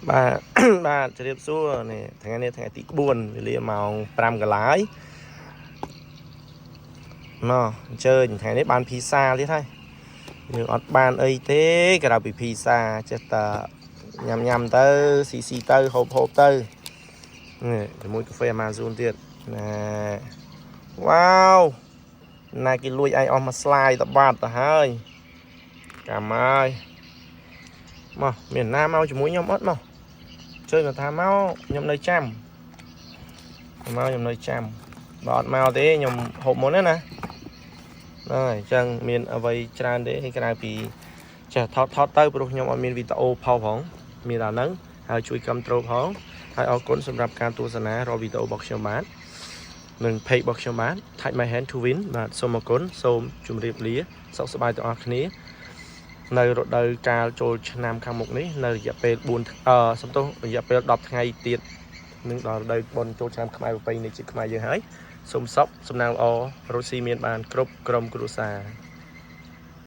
បាទ បាទជម្រាបសួរនេះថ្ងៃនេះថ្ងៃទី4វេលាម៉ោង5កន្លាយមកអញ្ជើញថ្ងៃនេះបានភីសាទៀតហើយយើងអត់បានអីទេក្រៅពីភីសាចេះតែញ៉ាំញ៉ាំទៅស៊ីស៊ីទៅហូបហូបទៅនេះជាមួយកាហ្វេ Amazon ទៀតណែវ៉ាវណាគេលួចឯងអស់មួយស្លាយតបាត់ទៅហើយកាមហើយមកមានណាមកជាមួយខ្ញុំអត់មក ជួយគាត់ថាមកខ្ញុំនៅចាំមកខ្ញុំនៅចាំបើអត់មកទេខ្ញុំហូបមុនណាណាហើយអញ្ចឹងមានអ្វីច្រើនទេក្រៅពីចេះថតថតទៅព្រោះខ្ញុំអត់មានវីដេអូផុសផងមានតែហ្នឹងហើយជួយគ្រប់ត្រូលផងហើយអរគុណសម្រាប់ការទស្សនារាល់វីដេអូរបស់ខ្ញុំបាទនិង page របស់ខ្ញុំបាទ Touch My Hand to Win បាទសូមអរគុណសូមជម្រាបលាសុខសប្បាយទាំងអស់គ្នា នៅរដូវកាលចូលឆ្នាំខាងមុខនេះនៅរយៈពេល4អឺសំទោសរយៈពេល10ថ្ងៃទៀតនឹងដល់រដូវបុណ្យចូលឆ្នាំខ្មែរប្រពៃណីជាតិខ្មែរយើងហើយសូមសុខសំណាងល្អរកស៊ីមានបានគ្រប់ក្រុមគ្រួសារ។